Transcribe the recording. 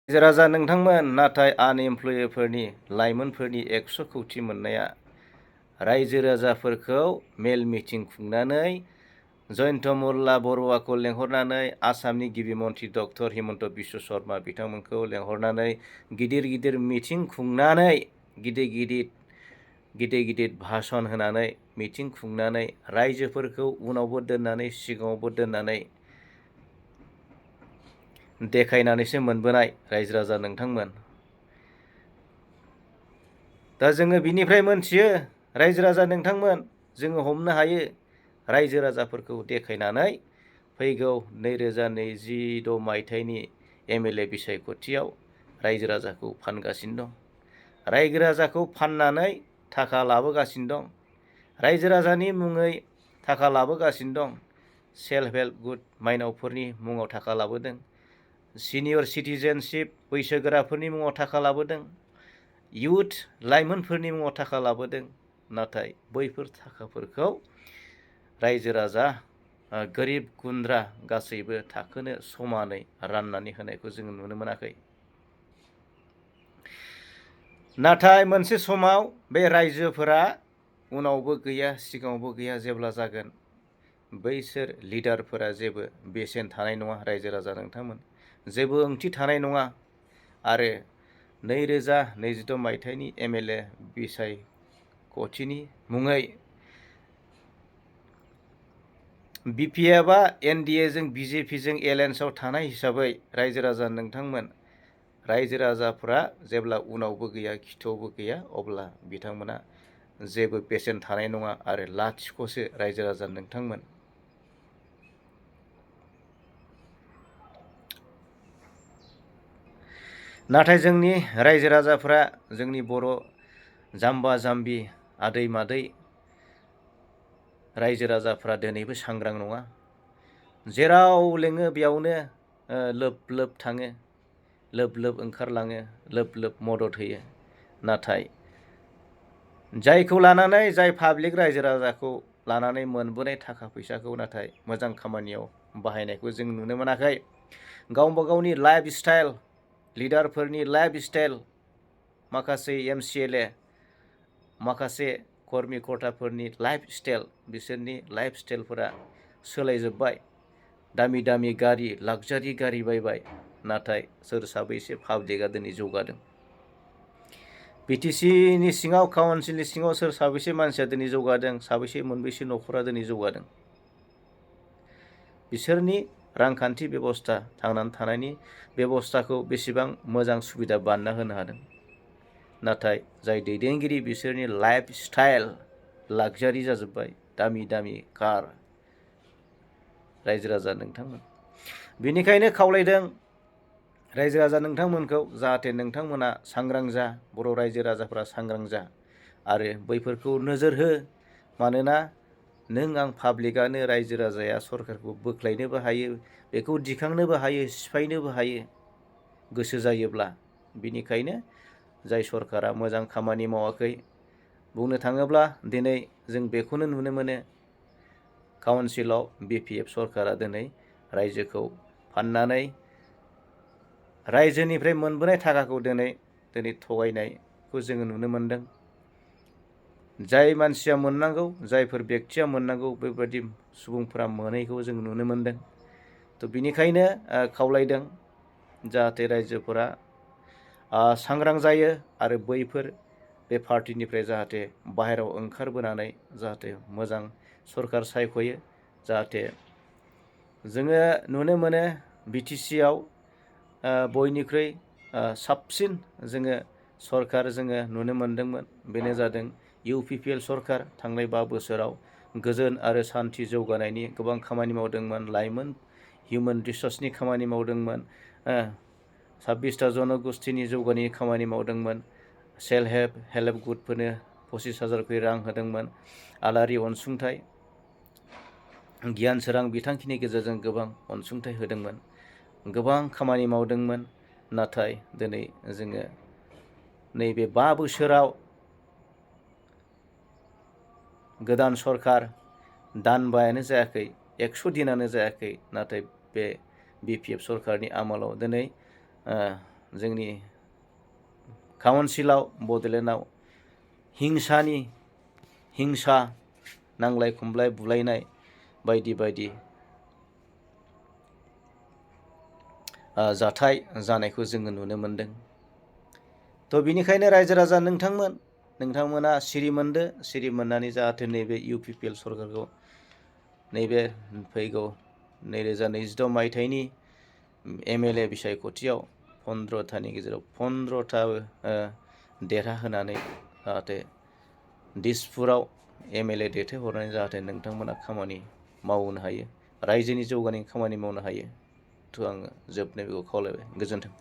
रायजो-राजा नोंथांमोन, नाथाय आनएमप्लयिफोरनि लाइमोनफोरनि 100 कौटि मोननाया रायजो-राजाफोरखौ मेल मिटिं खुंनानै जयन्त मल्ला बरुवाखौ लेंहरनानै आसामनि गिबि मन्थ्रि डक्टर हिमन्त बिश्व शर्मा बिथांमोनखौ लेंहरनानै गिदिर गिदिर मिटिं खुंनानै गिदिर भाषण होनानै मिटिं खुंनानै रायजोफोरखौ उनावबो दोननानै सिगाङावबो दोननानै देखायनानैसो मोनबोनाय रायजो-राजा नोंथांमोन। दा जोङो बिनिफ्राय मोनथियो रायजो-राजा नोंथांमोन, जोङो हमनो हायो रायजो-राजाफोरखौ देखायनानै फैगौ 2026 मायथाइनि एमएलए बिसायख'थियाव रायजो-राजाखौ फानगासिनो दं। रायजो-राजाखौ फाननानै थाखा लाबोगासिनो दं। रायजो-राजानि मुङै थाखा लाबोगासिनो दं। सेल्फ हेल्प ग्रुप माइनावफोरनि मुङाव थाखा लाबोदों। सिनियर सिटिजेनशिप बैसोगोराफोरनि मुङाव थाखा लाबोदों। इयुथ लाइमोनफोरनि मुङाव थाखा लाबोदों। नाथाय बैफोर थाखाफोरखौ रायजो-राजा गोरिब गुन्द्रा गासैबो थाखोनो समानै राननानै होनायखौ जोङो नुनो मोनाखै। नाथाय मोनसे समाव बे रायजोफोरा उनावबो गैया सिगाङावबो गैया जेब्ला जागोन, बैसोर लिडारफोरा जेबो बेसेन थानाय नङा। रायजो-राजा नोंथांमोन, जेबो ओंथि थानाय नङा। आरो 2026 मायथाइनि एमएलए बिसायख'थिनि मुङै बिपिएफआ एनडिएजों बिजेपिजों एलायन्सआव थानाय हिसाबै रायजो-राजा नोंथांमोन, रायजो-राजाफोरा जेब्ला उनावबो गैया खिथुआवबो गैया, अब्ला बिथांमोना जेबो बेसेन थानाय नङा आरो लाथिख'सो रायजो-राजा नोंथांमोन। नाथाय जोंनि रायजो-राजाफ्रा, जोंनि बर' जाम्बा-जाम्बि आदै-मादै रायजो-राजाफ्रा दिनैबो सांग्रां नङा। जेराव लेङो बेयावनो लोब लोब थाङो, लोब लोब ओंखारलाङो, लोब लोब मदद होयो। नाथाय जायखौ लानानै, जाय पाब्लिक रायजो-राजाखौ लानानै मोनबोनाय थाखा फैसाखौ नाथाय मोजां खामानियाव बाहायनायखौ जों नुनो मोनाखै। गावबा गावनि लाइफ स्टाइल, लिडारफोरनि लाइफ स्टाइल, माखासे एमसिएलए, माखासे कर्मी-कर्ताफोरनि लाइफ स्टाइल, बिसोरनि लाइफ स्टाइलफोरा सोलायजोब्बाय। दामि दामि गारि, लाक्जारि गारि बायबाय। नाथाय सोर साबैसे पाब्लिकआ दिनै जौगादों? बिटिसिनि सिङाव, काउन्सिलनि सिङाव सोर साबैसे मानसिया दिनै जौगादों? साबैसे मोनबैसे न'खरा दिनै जौगादों? बिसोरनि रांखान्थि बेबस्था, थांनानै थानायनि बेबस्थाखौ बेसेबां मोजां सुबिदा बानायना होनो हादों? नाथाय जाय दैदेनगिरि, बिसोरनि लाइफ स्टाइल लाक्जारि जाजोब्बाय, दामि दामि कार। रायजो-राजा नोंथांमोन, बेनिखायनो खावलायदों रायजो-राजा नोंथांमोनखौ, जाहाथे नोंथांमोना सांग्रां जा, बर' रायजो-राजाफ्रा सांग्रां जा आरो बैफोरखौ नोजोर हो। मानोना नों आं पाब्लिकआनो, रायजो-राजाया सरकारखौ बोख्लायनोबो हायो, बेखौ दिखांनोबो हायो, सिफायनोबो हायो गोसो जायोब्ला। बिनिखायनो जाय सरकारा मोजां खामानि मावाखै, बुंनो थाङोब्ला दिनै जों बेखौनो नुनो मोनो, काउन्सिलाव बिपिएफ सरकारा दिनै रायजोखौ फाननानै रायजोनिफ्राय मोनबोनाय थाखाखौ दिनै थगायनायखौ जोङो नुनो मोनदों। जाय मानसिया मोननांगौ, जायफोर बेक्तिया मोननांगौ, बेबायदि सुबुंफोरा मोनैखौ जों नुनो मोनदों। बिनिखायनो खावलायदों जाहाथे रायजोफोरा सांग्रां जायो आरो बैफोर बे पार्टिनिफ्राय जाहाथे बाहेरायाव ओंखारबोनानै जाहाथे मोजां सरकार सायख'यो। जाहाथे जोङो नुनो मोनो बिटिसिआव बयनिख्रुइ साबसिन जोङो सरकार जोङो नुनो मोनदोंमोन, बेनो जादों इउपिपिएल सरकार। थांनाय 5 बोसोराव गोजोन आरो सान्थि जौगानायनि गोबां खामानि मावदोंमोन, लाइमोन हिउमेन रिसर्सनि खामानि मावदोंमोन, 26टा जनगोष्ठीनि जौगानायनि खामानि मावदोंमोन, सेल्फ हेल्प ग्रुपफोरनो 25,000 खरि रां होदोंमोन, आलारि अनसुंथाइ, गियान सोरां बिथांखिनि गेजेरजों गोबां अनसुंथाइ होदोंमोन, गोबां खामानि मावदोंमोन। नाथाय दिनै जोङो नैबे 5 बोसोराव गोदान सरकार दानबायानो जायाखै, 100 दिनानो जायाखै। नाथाय बे बिपिएफ सरकारनि आमोलाव दिनै जोंनि काउन्सिलाव बड'लेण्डआव हिंसा नांलाय खमलाय बुलायनाय बायदि बायदि जाथाय जानायखौ जोङो नुनो मोनदों। थ' बिनिखायनो रायजो राजा नोंथांमोना सिरि मोनदो, सिरि मोननानै जाहाथे नैबे UPPL सरकारखौ नैबे फैगौ 2026 मायथाइनि MLA बिसायख'थियाव 15थानि गेजेराव 15थाबो देरहाहोनानै जाहाथे दिसपुराव MLA दैथायहरनानै जाहाथे नोंथांमोना खामानि मावनो हायो, रायजोनि जौगानायनि खामानि मावनो हायो। थ' आङो जोबनायाव बेखौ खावलायबाय। गोजोन्थों।